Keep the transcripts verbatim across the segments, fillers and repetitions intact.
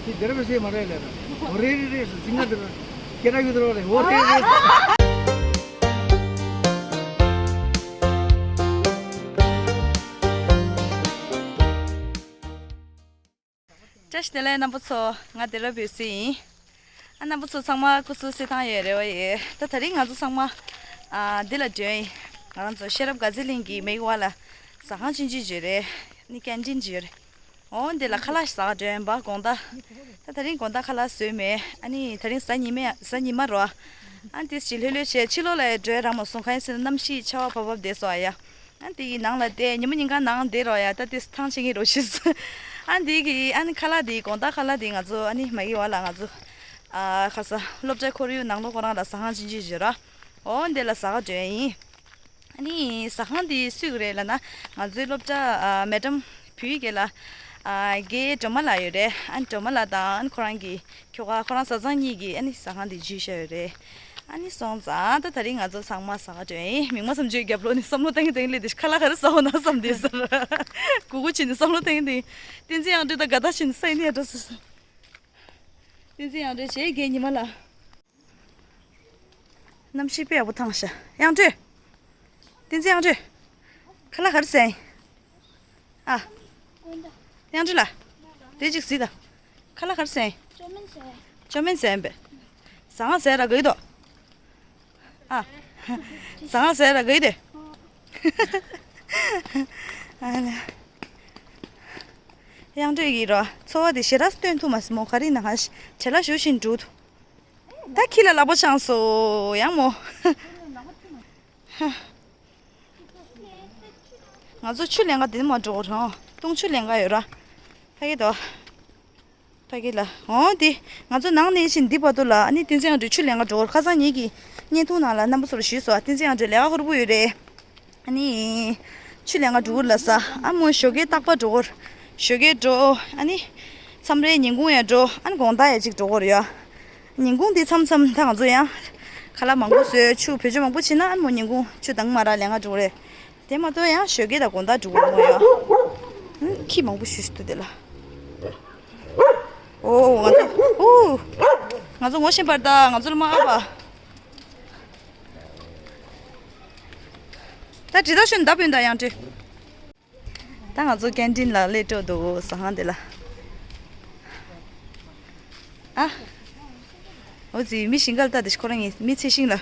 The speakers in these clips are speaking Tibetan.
དེ་དེར་བས་སེ་མ་རེད་ལས་ར། འོ་རེད་རེད་རེད་སོ་ཟིང་ང་དེར་སྐད་གྲགས་ཡོད་དེར་བ་རེད། འོ་རེད་རེད་སོ། བཀྲ་ཤིས་བདེ་ལེགས་རྣམ་པ་ཚོ། ང་དེ་ར་བོད་སི་ཡིན། ཨ་རྣམ་པ་ཚོ་ཚང་མ་སྐུ་གཟུགས་གསལ་ཐང་ཡོད་རེད་བ་ཡེ། ད་དེ་རིང་ང་ཚོ་ཚང་མ་ཨ་འདི་ལ་འགྲོ་ཡིན། ང་རང་ཚོ་ཤེས་རབ་དགའ་ཚལ་གླིང་གི་མིག་དབང་ལ་ཟ་ཁང་ཆུང་ཆུང་ཅིག་ཡོད་རེད། ནི་ཀན་ཊིན་ཅིག་ཡོད་རེད། འོ་འདི་ལ་ཁ་ལག་ཟ་ག་འགྲོ་ཡིན་པ་དགོང་དག་ད་དེ་རིང་དགོང་དག་ཁ་ལག་བཟོས་མེད། ཨ་ནི་དེ་རིང་གཟའ་ཉི་མ་གཟའ་ཉི་མ་རོ། ཨ་ཏིས་ཅིག་ལྷོད་ལྷོད་བྱས་ཕྱི་ལོགས་ལ་འགྲོ་ཡ་རག་མ་སོང་། གང་ཡིན་ཟེར་ན་གནམ་གཤིས་ཆར་པ་བབ་བབ་བསྡད་སོང་ཨ་ཡ། ཨ་དེ་གི་ནང་ལ་བསྡད་ཉི་མ་ཉིན་གང་ནང་བསྡད་རོགས་ཡ། ད་དེ་ཐང་ཆད་ངེས་རོགས་ཤིས། ཨ་དེ་གི་ཨ་ནི་ཁ་ལག་དེ་དགོང་དག་ཁ་ལག་དེ་ང་ཚོ་ཨ་ནི་མ་གི་བ་ལ་ང་ཚོ་ཨ་ཁ་ས་སློབ་གྲྭ་ཁོར་ཡུག་ནང་ལོགས་ཁོ་རང་ལ་ཟ་ཁང་ཆུང་ཆུང་ཞིག་ཡོད་ར། འོ་འདི་ལ་ཟ་ག་འགྲོ་ཡ་ཡིན། ཨ་ནི་ཟ་ཁང་དེ་སུས་རེད་ལབ་ན་ང་ཚོའི་སློབ་གྲྭ་ཨ་མེ་ཌམ་བུའི་དགེ་ལ་ཨ་རྒན་སྒྲོལ་མ་ལགས་ཡོད་རེད། ཨ་ནི་སྒྲོལ་མ་ལགས་དང་ཨ་ནི་ཁོ་རང་གི་ཁྱོ་ག་ཁོ་རང་བཟའ་ཚང་གཉིས་ཀྱིས་ཨ་ནི་ཟ་ཁང་དེ་ཇུས་བཞག་ཡོད་རེད། ཨ་ནི་སོང་ཙང་ད་དེ་རིང་ང་ཚོ་ཚང་མ་ཟ་ག་འགྲོ་ཡིན། མིག་དམར་མཚམས་གཅོད་རྒྱབ་ལོག་ནས་བསམ་བློ་བཏང་གིན་བཏང་གིན་སླེབས་དེ་ཁ་ལག་ག་རེ་ཟ་འོ་ན་བསམ་བསྡད་ཟེར། གུ་གུ་བྱས་ནས་བསམ་བློ་བཏང་གིན་བཏང་གིན། བསྟན་འཛིན་དབྱངས་སྒྲོལ་དང་དགའ་ཐག་ཆོད་ནས་ས་ཡིན་ནས་འགྲོ་ཟེར་སོང་། བསྟན་འཛིན་དབྱངས་སྒྲོལ་བྱས་རྒན་ཉི་མ་ལགས། གནམ་གཤིས་དཔེ་ཡག་པོ་ཐང་ཤག་དབྱངས་སྒྲོལ། བསྟན་འཛིན་དབྱངས་སྒྲོལ། ཁ་ལག་ག་རེ་ཟ་ཡིན། ཨ། དབྱངས་སྒྲོལ་ལགས། དེ་ཅིག་གཟིགས་དང་། ཁ་ལག་ག་རེ་ཟ་ཡིན། ཅོ་མིན་ཟ་ཡིན། ཅོ་མིན་ཟ་ཡིན་པས། ཟ་ཁང་ཟ་ཡ་ར་ག་ཡི་དོ། ཨ། ཟ་ཁང་ཟ་ཡ་ར་ག་ཡི་དེ། ཨ་ལ། དབྱངས་སྒྲོལ་གྱིས་ར་འཚོ་བ་དེ་ཞེ་དྲག་སྟོན་ཐུབ་མ་སོང་མོ། ག་རེ་ན་ཧ་ཤི་བྲེལ་ལ་ཞུ་བཞིན་འགྲོ་འདུག་ད་ཁྱི་ལ་ལག་པ་འཆང་སོང་ཡང་མོ། ང་ཚོ་ཆུ་ལེན་ག་དེ་མ་འགྲོ་རང་། བཏུང་ཆུ་ལེན་ག་ཡོད་ར། ཕ་གི་དོ། ཕ་གི་ལ། འོ་དེ། ང་ཚོ་ནང་ནས་བཞིན་འདི་བར་དུ་ལ་ཨ་ནི་བསྟན་འཛིན་དབྱངས་སྒྲོལ་ཆུ་ལེན་ག་འགྲོ་གར་ཁ་སང་ཉིན་གྱི་བརྙན་ཐུང་ནང་ལ་རྣམ་པ་ཚོར་ཞུས་སོང་། བསྟན་འཛིན་དབྱངས་སྒྲོལ་ལས་ཀ་ཧུར་པོ་ཡོད་རེད། ཨ་ནི། ཆུ་ལེན་ག་འགྲོ་གི་ལ་ས། ཨ་མོ་ཞོགས་ཀས་རྟག་པར་འགྲོ་གོ། ཞོགས་ཀས་འགྲོ། ཨ་ནི། མཚམས་རེ་ཉིན་གུང་ཡང་འགྲོ། ཨ་ནི་དགོང་དག་ཡང་ཅིག་འགྲོ་གོ་ཡ། ཉིན་གུང་འདི་མཚམས་མཚམས་ད་ང་ཚོ་ཡང་། ཁ་ལག་མང་པོ་བཟོས་ཆུ་བེད་སྤྱོད་མང་པོ་བྱས་ན་ཨ་ནི་མོ་ཉིན་གུང་ཆུ་དྭངས་མ་རག་ལེན་ག་འགྲོ་གི་རེད། དེ་མ་གཏོགས་ཡང་ཞོགས་ཀས་དང་དགོང་དག་འགྲོ་གོ་མོ་ཡ། ཁྱི་མང་པོ་ཞིག་འདུག་དེ་ལ། ཨོ་ང་ཚོ་ཨོ། ང་ཚོ་ངོ་ཤེས་པར་ད་ང་ཚོ་ལ་མ་ཨ་པ། ད་དྲི་ད་ཤོད་ད་བུན་ད་དབྱངས་སྒྲོལ། ད་ང་ཚོ་ཀན་ཊིན་ལ་སླེབས་འགྲོ་འདུག་ཟ་ཁང་དེ་ལ། ཨ། འོ་ཙི་མི་ཤིང་གལ་ལྟ་དེ་ཁོ་རང་ངི་མི་ཚེ་ཤིང་ལ།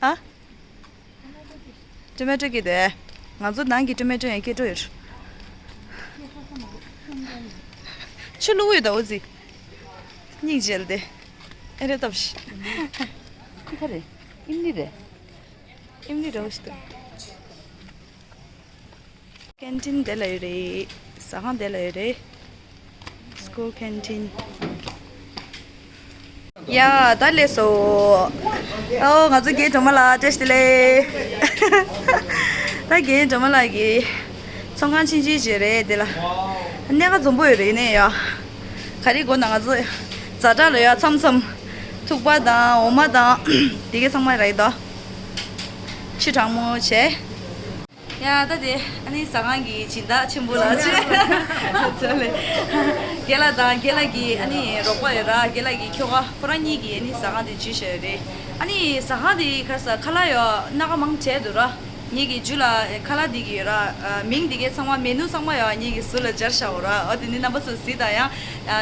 ཨ། ཊོ་མེ་ཊོ་སྐྱེས་དེ། ང་ཚོ་ནང་གི་ཊོ་མེ་ཊོ་ཡང་སྐྱེས་འགྲོ་ཡོད། ཆུ་བླུགས་ཡོད་ད་འོ་ཙི། སྙིང་རྗེ་ལ་དེ། ཨེ་རེད་སྟབས་ཤིག་ཁི་ཁ་རེད། ཨིམ་ལི་རེད། ཨིམ་ལི་རེད་འོ་ཤི་ཏུ། ཀན་ཊིན་དེ་ལ་ཡོད་རེད། ཟ་ཁང་དེ་ལ་ཡོད་རེད། སི་ཀུལ་ཀན་ཊིན། ཡ་ད་སླེབས་སོང་། ཨོ་ང་ཚོ་རྒན་སྒྲོལ་མ་ལགས་བཀྲ་ཤིས་བདེ་ལེགས། ད་རྒན་སྒྲོལ་མ་ལགས་ཀྱི་ཚོང་ཁང་ཆུང་ཆུང་ཅིག་རེད་དེ་ལ། གནས་ཁང་འཛོམས་པོ་ཡོད་རེད་ཡིན་ནའི་ཡ། ག་རེ་དགོས་ན་ང་ཚོ་ཛ་དྲག་ལ་ཡ་མཚམས་མཚམས་ཐུག་པ་དང་འོ་མ་དང་དེ་གའི་ཚང་མ་རག་གི་འདུག་ཆུ་གྲང་མོ་བྱས། ཡ་ད་དེ་ཨ་ནི་ཟ་ཁང་གི་སྦྱིན་བདག་ཆེན་པོ་ལགས་ཆེ། ཚོ་ལས། རྒན་ལགས་དང་རྒན་ལགས་ཀྱི་ཨ་ནི་རོགས་པ་ཡོད་ར། རྒན་ལགས་ཀྱི་ཁྱོ་ག་ཁོ་རང་གཉིས་ཀྱིས་ཨ་ནི་ཟ་ཁང་དེ་ཇུས་བཞག་ཡོད་རེད། ཨ་ནི་ཟ་ཁང་དེ་ག་ས་ཁ་ལག་ཡོད་སྣ་ཁ་མང་བྱས་འདུག་ར། ངེད་ཀྱི་རྒྱུ་ལ་ཁ་ལག་འདི་གི་ཡོད་ར། མིང་འདི་གའི་ཚང་མ་མེ་ནུ་ཚང་མ་ཡོད་ངེད་ཀྱི་ཟུར་ལ་སྦྱར་བཞག་ཡོད་ར། ཨོ་དེ་ནི་རྣམ་པ་ཚོ་གཟིགས་དང་ཡང་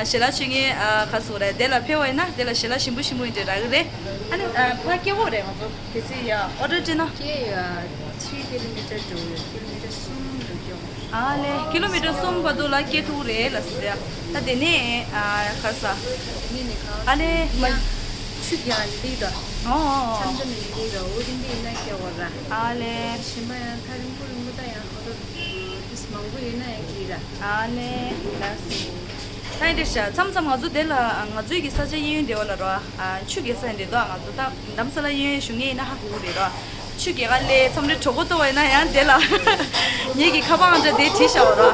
ཞལ་ལག་མཆོད་མཁན་ག་སུ་རེད་དེ་ལ་ཕེབས་པ་ཡིན་ན་དེ་ལ་ཞལ་ལག་ཞིམ་པོ་ཞིམ་པོ་ཡིན་འདྲ་རག་གི་རེད། ཨ་ནི་ཕ་སྐྱེ་བོ་རེད་ང་ཚོ་གལ་སྲིད་ཡ་ཨོ་ཌར་སྤྲད་ན། སྐྱེ་ཡོད་ཁྲི་ཀི་ལོ་མི་ཊར་འགྲོ་ཡོད། ཀི་ལོ་མི་ཊར་གསུམ་འགྲོ་རྒྱུ། ཨ་ལེ་ཀི་ལོ་མི་ཊར་གསུམ་བར་དུ་ལ་སྐྱེ་ཐུབ་རེད་ལ་ཟེར། ད་དེ་ནས་ཨ་ག་ས། དེ་ནས་ག་ཨ་ལེ་མ། ཆུ་རྒྱག་ལི་དོ། ཨོ་ཨོ་ཨོ། མཚམས་མཚམས་ལི་དོ་འོ་དེ་འདི་ཡིན་ན་སྐྱེ་བ་ར། ཨ་ལེ། ཞིམ་པ་ཡང་ཐག་རིང་པོ་རིང་པོ་ད་ཡང་ཧོ་རོ་ཏིས་མང་པོ་ཡོད་ན་ཡང་གི་ར། ཨ་ལེ། ལགས་སོ། ད་ཡིན་དེ་ཤ་མཚམས་མཚམས་ང་ཚོ་དེ་ལ་ང་ཚོའི་གི་ས་ཆ་གཡས་གཡོན་དེ་བ་ལ་རོ། ཆུ་རྒྱག་ས་ཡིན་དེ་དོ་ང་ཚོ་ད་རྡ་རམ་ས་ལ་གཡས་གཡོན་བཞུགས་མཁན་ཡིན་ན་ཧ་གོ་གི་རེད་རོ། ཆུ་རྒྱག་ག་ལས་མཚམས་རེ་གྲོད་ཁོག་ལྟོགས་པ་ཡིན་ན་ཡང་དེ་ལ་ངེད་ཀྱི་ཁ་པར་ཨང་གྲངས་དེ་བྲིས་བཞག་པ་རོ།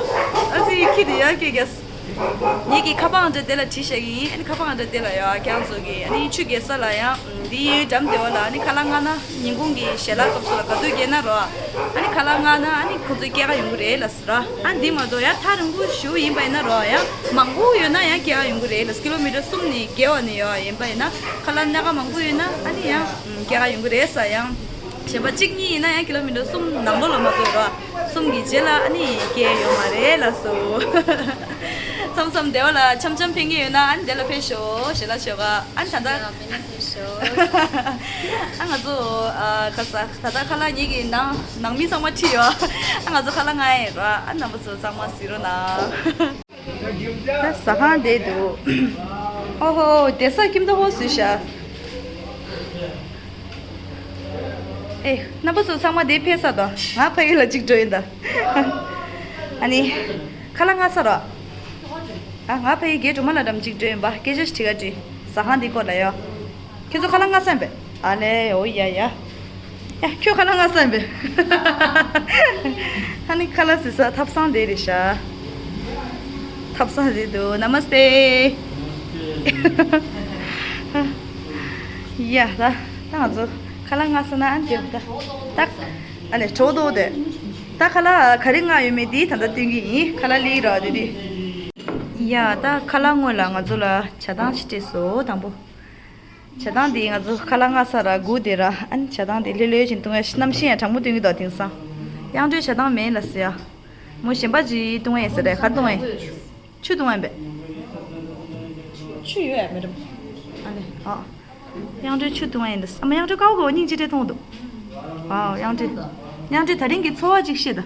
ཨ་ཙི་ཁྱི་དེ་ཡར་སྐྱེས་རྒྱ། ངེད་ཀྱི་ཁ་པར་ཨང་གྲངས་དེ་ལ་བྲིས་བཞག་གི་ཡིན། ཨ་ནི་ཁ་པར་ཨང་གྲངས་དེ་ལ་ཡོད། ཁྱེད་རང་ཚོ་གིས་ཨ་ནི་ཆུ་རྒྱག་ས་ལ་ཡང་འདི་ཡོད། འགྲམ་དེ་བ་ལ་ཨ་ནི་ཁ་ལག་མངགས་ན། ཉིན་གུང་གི་ཞལ་ལག་སྐབས་སུ་ལ་ག་དུས་རྒྱག་ན་རོ། ཨ་ནི་ཁ་ལག་མངགས་ན་ཨ་ནི་ཁོང་ཚོས་སྐྱེལ་ག་ཡོང་གི་རེད་ལ་ཟེར་ར། ཨ་འདི་མ་གཏོགས་ཡང་ཐག་རིང་པོ་ཞེ་པོ་ཡིན་པ་ཡིན་ན་རོ། ཡང་མང་པོ་ཡོད་ན་ཡང་སྐྱེལ་ག་ཡོང་གི་རེད་ལ། ཀི་ལོ་མི་ཊར་གསུམ་ནས་བརྒལ་བ་ནས་ཡོད་ཡིན་པ་ཡིན་ན། ཁ་ལག་སྣ་ཁ་མང་པོ་ཡོད་ན་ཨ་ནི་ཡང་སྐྱེལ་ག་ཡོང་གི་རེད་ས། ཡང་གཞན་པ་གཅིག་གཉིས་ཡིན་ན་ཡང་ཀི་ལོ་མི་ཊར་གསུམ་ནང་ལོགས་ལ་མ་གཏོགས་རོ། གསུམ་གྱི་རྗེས་ལ་ཨ་ནི་སྐྱེལ་ཡོད་མ་རེད་ལ་སོ། མཚམས་མཚམས་དེ་བ་ལ་འཆམ་འཆམ་ཕེབས་མཁན་ཡོད་ན་ཨ་ནི་དེ་ལ་ཕེབས་ཤོག་ཞལ་ལག་མཆོད་ག་ཨ་ནི་ད་ལྟ། ཨ་ང་ཚོ་ཨ་ཁ་ས་ད་ལྟ་ཁ་ལག་ངེད་ཀྱི་ནང་ནང་མི་ཚང་མ་ཁྲིད་ཡོད། ཨ་ང་ཚོ་ཁ་ལག་མངགས་ཡིན་ར། ཨ་རྣམ་པ་ཚོ་ཚང་མ་གཟིགས་རོགས་གནང་། ད་ཟ་ཁང་དེ་འདུག་ཨོ་ཧོ། བསྡད་ས་ཁྱིམ་ཐོག་ཧོ་བཟོས་ཤག་ཨེ་རྣམ་པ་ཚོ་ཚང་མ་དེ་ཕེབས་ས་དང་། ང་ཕ་གི་ལ་གཅིག་འགྲོ་ཡིན་ད། ཨ་ནི་ཁ་ལག་མངགས་ས་རོ། ཨ་ང་ཕ་གི་རྒན་སྒྲོལ་མ་ལགས་འགྲམ་གཅིག་འགྲོ་ཡིན་པ། སྐད་ཆ་ཞིག་དྲི་ག་དྲི། ཟ་ཁང་འདི་སྐོར་ལ་ཡོད། ཁྱོད་ཚོ་ཁ་ལག་མངགས་ས་ཡིན་པས། ཨ་ལེ། འོ་ཡ་ཡ། ཡ་ཁྱོད་ཁ་ལག་མངགས་ས་ཡིན་པས། ཨ་ནི་ཁ་ལག་ཟ་ས་ཐབ་ཚང་དེ་རེད་ཤག་ཐབ་ཚང་རེད་འདུག་ན་མ་སྟེ། ཡ་ད་ད་ང་ཚོ་ཁ་ལག་མངགས་ས་ན་ཨ་འདི་ད་ད་ཨ་ལེ་གྲོགས་དོ་དེ། ད་ཁ་ལག་ག་རེ་མངགས་ཡོད་མེད་དེ་ད་ལྟ་སྟོན་གྱི་ཡིན། ཁ་ལག་ལི་ར་དེ་དེ། ཡ་ད་ཁ་ལག་སྔོན་ལ་ང་ཚོ་ལ་ཇ་ཐང་ཞིག་སྤྲད་སོང་། དང་པོ། ཇ་ཐང་འདི་ང་ཚོ་ཁ་ལག་མངགས་ས་ར་སྒུག་བསྡད་ར། ཨ་ནི་ཇ་ཐང་འདི་ལྷོད་ལྷོད་ཅིག་བཏུང་ཡ། གནམ་གཤིས་ཡང་གྲང་མོ་སྟོན་གྱི་འདུག་དེང་སང་། གཡང་སྒྲོལ་ཇ་ཐང་མེད་ལ་ཟེར་ཡ། མོ་གཞན་པ་ཅིག་བཏུང་ཡ་ཡིན་ས་རེད། ག་རེ་བཏུང་ཡ་ཡིན། ཆུ་བཏུང་ཡ་ཡིན་པས། ཆུ་ཡོད་ཡ་མེད་རམ། ཨ་ནི་ཨ། གཡང་སྒྲོལ་ཆུ་བཏུང་ཡ་ཡིན་ད། ཨ་མ་གཡང་སྒྲོལ་དཀར་པོ་གོ་སྙིང་རྗེ་སྤྲད་གཏོང་འདུག་ཨ་གཡང་སྒྲོལ། གཡང་སྒྲོལ་ད་རིང་གི་འཚོ་བ་ཅིག་བཤད་ད།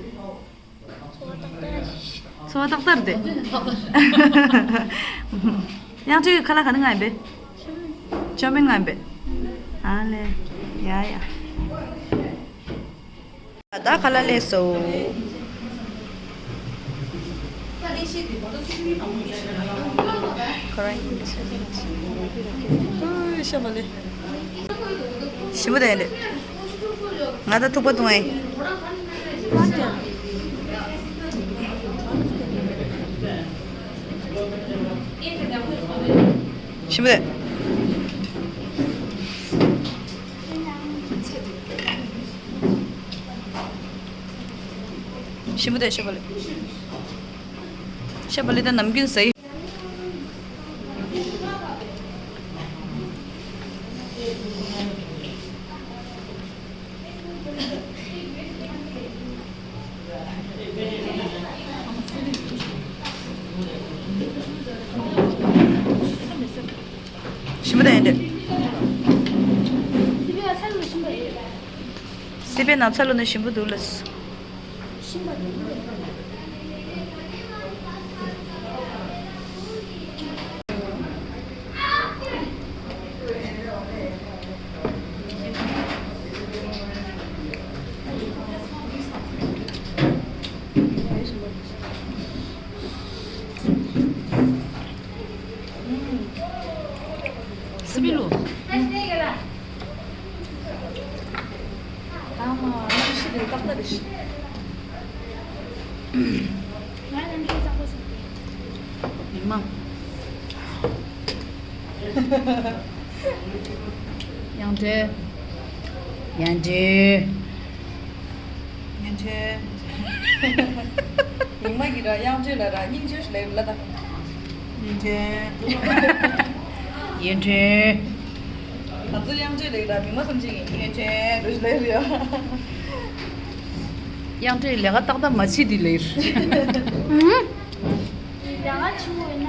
འཚོ་བ་ཏག་ཏག་རེད། གཡང་སྒྲོལ་ཁ་ལག་ག་རེ་མངགས་ཡིན་པས། ཅོ་མིན་མངགས་ཡིན་པས། ཨ་ལེ། ཡ་ཡ། ད་ཁ་ལག་སླེབས་སོང་། ཁོ་རང་ཡིན། ཨོ་ཤ་མ་ལེ། ཞིམ་པོ་དང་ཡིན་འདུག་ང་ད་ཐུག་པ་བཏུང་ཨེ། ཞིམ་པོ་དང་། ཞིམ་པོ་དང་ཤ་བག་ལེབ། ཤ་བག་ལེབ་དང་ནམ་རྒྱུན་ཟ་ཡི། ཞིམ་པོ་དང་ཡིན་འདུག་སི་པན་ནང་ཚ་ལུ་ནི་ཞིམ་པོ་འདུག་ལགས། སི་པན་ལུ། ཨ་མ་གནམ་གཤིས་འདི་ཏག་ཏག་རེད་ཤག་ང་གནམ་གཤིས་གཙང་པོ་བཟོ་གི། མི་མང་། གཡང་སྒྲོལ། གཡང་སྒྲོལ། གཡང་སྒྲོལ། ཉི་མ་གི་ར་གཡང་སྒྲོལ་ལ་ར་སྙིང་རྗེ་ཞིག་ལབ་ལ་ད། གཡང་སྒྲོལ། གཡང་སྒྲོལ། ང་ཚོ་གཡང་སྒྲོལ་ལབ་ར་མི་མ་བསམ་གྱི་ཡིན། གཡང་སྒྲོལ་རུ་ཞིག་ལབ་རེད། གཡང་སྒྲོལ་ལས་ཀ་ཏག་ཏག་མ་བྱེད་དེ་ལས། ལས་ཀ་ཆུ་ཡོད་ན།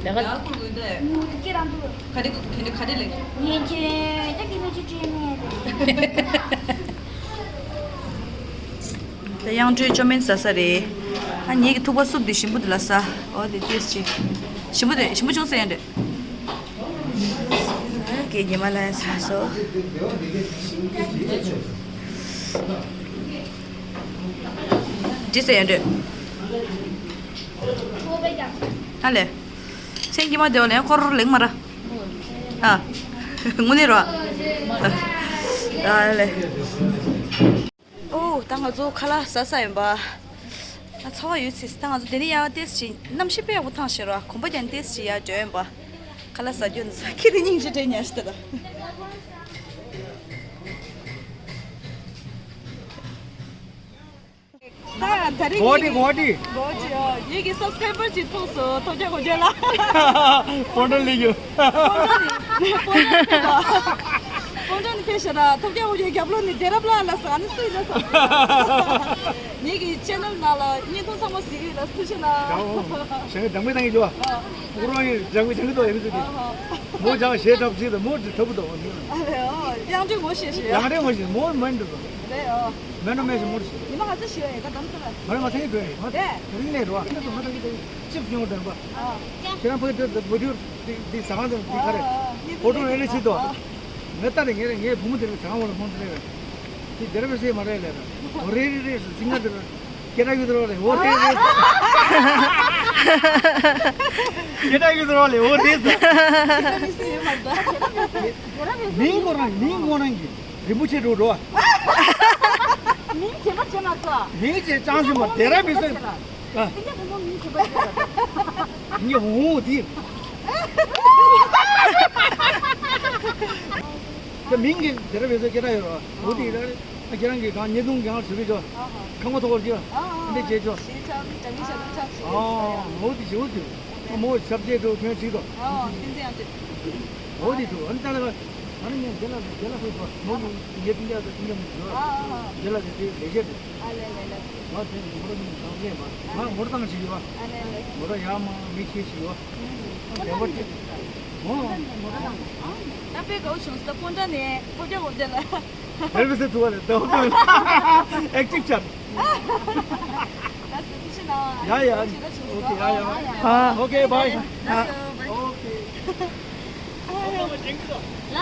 ལས་ཀ་ལས་ཀ་ཁུར་དགོས་དེ། ངུ་དེ་སྐད་རང་འདུག་ཁ་རི་ཁ་རི་ཁ་རི་ལས། ངས་ཁྱོད་ད་གི་མ་ཅི་བྲིས་ནས། ད་གཡང་སྒྲོལ་ཅོ་མིན་ཟ་ས་རེད། ཨ་ངེད་ཀྱི་ཐུག་པ་སུབ་དེ་ཞིམ་པོ་དེ་ལ་ཟ། འོ་དེ་ཏེས་ཅི། ཞིམ་པོ་དེ་ཞིམ་པོ་བྱུང་ཟེར་ཡ་འདྲ། ཨ་ཀྱེ་ཉི་མ་ལ་ཟ་སོ། འདི་ཟེར་ཡ་འདྲ། ཨ་ལེ། མཚན་གྱི་མ་བདེ་བ་ལེན་སྐོར་ལེགས་མ་ར། ཨ། དངོས་གནས་ར། ཨ་ལེ། ཨོ་ད་ང་ཚོ་ཁ་ལག་ཟ་ས་ཡིན་པ། ཨ་ཚ་བ་ཡོད་ཚེ་ད་ང་ཚོ་དེ་ནས་ཡར་ཏེས་ཅིག་གནམ་གཤིས་དཔེ་ཡག་པོ་ཐང་ཤེས་རོགས། གོམ་པ་རྒྱག་ནས་ཏེས་ཅིག་ཡར་འགྲོ་ཡིན་པ། ཁ་ལག་ཟ་རྒྱུ་ནི་ཟ་ཁྱི་དེ་སྙིང་རྗེ་དྲན་ཉར་ཤི་ད་ད། ད་ད་རེས་གོ་ཏི་གོ་ཏི། གོ་ཏི་ཨོ། ངེད་ཀྱི་སབ་སི་ཀ་རའི་བར་ཅིག་ཐུག་སོང་། ཐོབ་རྒྱག་གོ་རྒྱག་ལ། སྤོན་ཊ་ལི་ཡོད། སྤོན་ཊ་ནི་སྤོན་ཊ་ནི་ཕེབས་ཤ་ད། ཐོབ་རྒྱག་གོ་རྒྱག་རྒྱབ་ལོགས་ནས་དེ་རབ་ལ་ལ་ཟ་ནི་སུ་ཡིན་ན་ཟ། ངེད་ཀྱི་ཆེ་ནལ་ནང་ལ་བརྙན་ཐུང་ཚང་མ་གཟིགས་ཡོད་ལ་ཐུགས་རྗེ་ཆེ་གནང་། ཞེ་གི་སྦྱང་མི་བཏང་གི་འགྱོ་བ། ཨོ། ཁོ་རང་ཡིན་སྦྱང་མི་སྦྱང་གི་འདུག་ཡ་མི་ཚོ་དེ། ཨོ་ཧོ། མོ་སྦྱང་ཞེ་དྲག་ཅིག་དང་མོ་དྲི་ཐབ་བུ་དང་། ཨ་ལེ་ཨོ། ཡང་ཏྲི་ངོ་ཤེས་ཤེས། ཡང་ཏྲི་ངོ་ཤེས་མོ་མན་འདུག་ལེ་ཨོ། མན་ནོ་མེ་ཤེས་མོ་ཤེས། ཉི་མ་ག་ཚོད་ཤེས་ཡོད་ཡ་ག་དམ་ཚོད་ལ། ང་རང་ང་ཚང་གི་འགྲོ་ཡ་ཡིན། ལེ། དེ་རིང་ནས་འགྲོ་བ། ཅིབ་ཉོ་དོན་པ། ཨོ། ཁྱེད་རང་ཕ་གི་འདྲ་བོ་ཏིར་འདི་ཟ་ཁང་དེ་འདི་ག་རེ། ཨོ། ཕོ་ཊོ་རེ་རེ་བྱེད་དོ། ཨོ། ངས་ལྟ་རེ་ངས་རེ་ངའི་བུ་མོ་དེ་རེ་ཟ་ཁང་བ་ལ་མོ་དེ་རེ་རེ། དེ་དེ་ར་བེ་སེ་མ་རེད་ལས་ར། འོ་རེ་རེ་རེ་སུ་ཟིང་ང་དེ་ར། སྐད་གྲགས་ཡོད་དེ་ར་ལས་འོ་རེ་རེ། སྐད་གྲགས་ཡོད་དེ་ར་ལས་འོ་རེ་རེ། མིང་ཁོ་རང་མིང་ཁོ་རང་གི་རིན་པོ་ཆེ་འགྲོ་འགྲོ། མིང་བྱེད་པ་བྱེད་མ་ཐུབ། མིང་བྱེད་ཅང་སེ་མ་དེ་ར་བེ་སེ། ཨ། ཨིན་ཇི་བུ་མོ་མིང་གྲགས་པ་ཡོད་པ། ཨིན་ཇི་བུ་མོ་དེ། དེ་མིང་གི་དེ་ར་བེ་སོ་སྐད་གྲགས་ཡོད་ར། འོ་དེ་ར། ཁྱེད་རང་གི་གང་ཉེ་དུང་གང་ཞུ་གི་ཆོག་ཁང་པ་ཐོག་ཅིག་འདི་བྱེད་ཆོག་ཨོ་འོ་དེ་ཞུ་དུ། མོ་ཞབས་རྗེས་འགྲོ་ཁྱོད་ཅིག་དོ། འོ་དེ་འདུག་ཨ་ནི་ད་ལ། ཨ་ནི་ངས་དེ་ལ་དེ་ལ་ཧུད་པ་མོ་གི་ངས་དེ་འདྲ་དེ་འདྲ་མི་འགྱུར། དེ་ལ་དེ་དེ་ལས་བྱེད་དེ། ཨ་ལས་ལས་ལས། ང་དེ་ངོ་ར་མི་ཚང་ལས་མ་ང་ངོ་ར་བཏང་ཞིག་ཡོད། ཨ་ལས་ལས། ངོ་ར་ཡ་མ་མི་ཁྱེད་ཞིག་ཡོད། དེ་བ་དེ། ངོ་ངོ་ར་བཏང་། ད་དཔེ་དགའ་བོ་བྱུང་སོང་། ད་སྤོན་ཊ་ནས་ཕོ་རྒྱག་འོ་རྒྱག་ལ། དེར་བི་སེ་ཐུ་བ་ལས་ད་ཧོ་ཀ་ལ་ཨེག་ཊིབ་ཆགས། ད་སུ་ཐུགས་ཆེ་གནང་། ཡ་ཡ། ཨོ་ཁེ་ཡ་ཡ། ཨ་ཨོ་ཁེ་བྷའི། ཨ་ཨོ་ཁེ། ལ།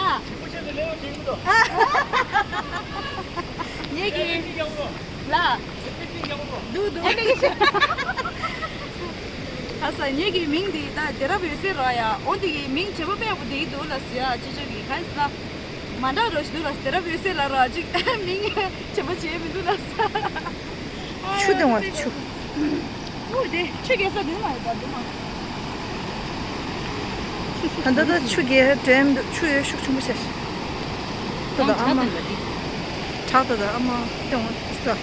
ངེད་ཀྱི་ལ། དུ་དུ། ཁ་ས་ངེད་ཀྱི་མིང་འདི་ད་དེ་རབ་ཡོད་ཟེར་རོ་ཡ། ཨོ་འདི་གི་མིང་བྱེད་པོ་དཔེ་ཡག་པོ་འདི་འདུག་ལ་ཟེར་ཡ། ཅི་ཅི་གི་ག་ས་མ་འདྲ་རོ་ཞིག་འདུག་ལ། དེ་རབ་ཡོད་ཟེར་ལ་རོ་ཅིག་མིང་བྱེད་པོ་བྱེད་མི་འདུག་ལ་ས། ཆུ་དང་བ་ཆུ། ཨོ་དེ་ཆུ་རྒྱས་ས་དེ་མ་ཡོད་པ་འདུག་མ། ད་ལྟ་ད་ཆུ་རྒྱས་དྲན་འདུག་ཆུ་ཡོད་ཤུགས་ཆེན་པོ་ཆེ། ད་ད་ཨ་མ། བྲག་ད་ད་ཨ་མ་སྟོན་ད།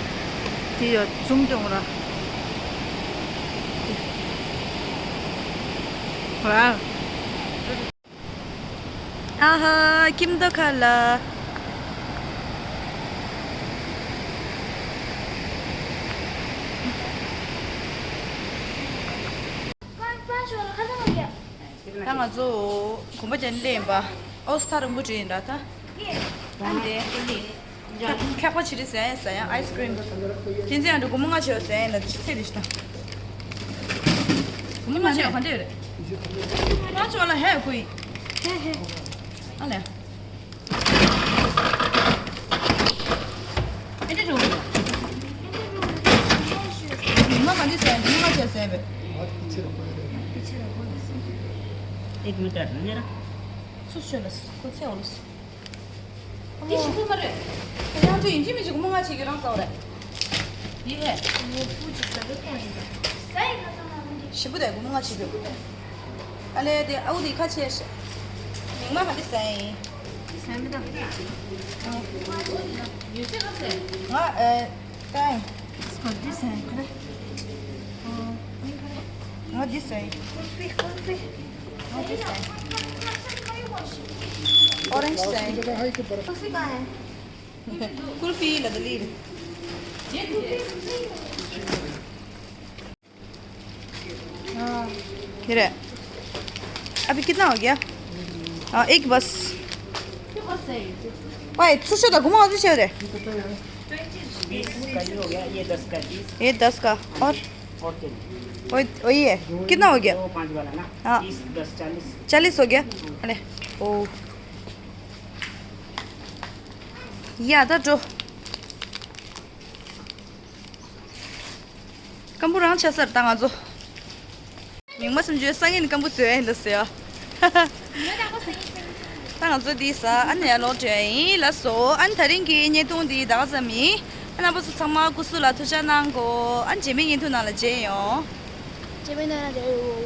དེ་ཡ་འཛུམ་སྟོན་ར། ར། ཨ་ཧ། ཁྱིམ་ཐོག་ཁ་ལ། ད་ང་ཚོ་གོམ་པ་རྒྱག་ནས་སླེབས་ཡིན་པ། ཨོ་སི་ཐག་རིང་པོ་བྲིས་ཡིན་ར་ད། ཨ་འདི། ཁག་པ་ཆི་རེད་ཟེར་ཡ་ཟེར་ཡ་ཨའི་སི་ཀྲིམ། ཁྱེད་ཚོ་ཡང་འགྲོ་སྒོར་མོ་ལྔ་བྱེད་ཟེར་ཡ་ན་ཅི་ཚེ་འདི་ཤི་ད། སྒོར་མོ་ལྔ་བྱེད་ག་འདྲ་ཡོད་རེད། ང་ཚོ་ལ་ཧེ་གུ་ཡིན། ཧེ་ཧེ། ཨ་ལས། ཨེ་འདྲ་འགྲོ་གི་ཡོད། ཉི་མ་ག་འདི་ཟེར་ཡ་ཉི་མ་ལྔ་བྱེད་ཟེར་ཡ་བས། एक मिनट रहना जरा। སུ་ཤོད་ལ་ཁོ་ཚེ་འོ་ལ་སུ། འདི་ཞིག་པོ་མ་རེད། ཡང་ཁྱོད་ཡིན་གཅིག་མིན་གཅིག་སྒོར་མོ་ལྔ་བྱེད་ཀྱི་རང་ས་འོ་རེད། འདི་ཧེ། ཞིབ་པོ་དེ་སྒོར་མོ་ལྔ་བྱེད་རྒྱུ། ཨ་ལས་དེ་ཨའུ་དེ་ཁ་ཕྱེ་ཤ། མིག་མ་ག་འདི་ཟ་ཡིན། ཟ་མི་དང་། ཡོད་ཚད་ཁ་ཟས། ང་ཨེ། ཀའི། སྐོར་འདི་ཟ་ཡིན་ཁ་རེད། ང་འདི་ཟ་ཡིན། ཀུལ་ཧྥི་ཀུལ་ཧྥི། ང་འདི་ཟ་ཡིན། ཨོ་རེན་ཇི་ཟ་ཡིན། ཀུལ་ཧྥི་གང་ཡིན། कुल्फी लदली। ये रहे। अभी कितना हो गया? हाँ, एक बस। भाई, सुशो था, घुमा दो चेहरे। बीस का ये हो गया, ये दस का बीस। ये दस का। और? और क्या? वही, वही है। कितना हो गया? दो पाँच वाला ना? हाँ। तीस, दस, चालीस। चालीस हो गया। अरे, ओ। ཡ་ད་འགྲོ། སྐམ་པོ་རང་ཆ་སར་ད་ང་ཚོ། མིག་མ་སུམ་ཅུའི་སང་ཉིན་སྐམ་པོ་བཟོས་ཡིན་ལ་ཟེར་ཡ། ད་ང་ཚོ་འདི་ས་ཨ་ནེ་ཡ་ལོག་འགྲོ་ཡ་ཡིན་ལ་སོ། ཨ་ནི་ད་རིང་གི་བརྙན་ཐུང་འདི་ད་ག་ཙམ་ཡིན། རྣམ་པ་ཚོ་ཚང་མ་སྐུ་གཟུགས་ལ་ཐུགས་ཅག་གནང་གོ། ཨ་ནི་རྗེས་མའི་བརྙན་ཐུང་ནང་ལ་མཇལ་ཡོང་། རྗེས་མའི་ནང་ལ་མཇལ་ཡོང་།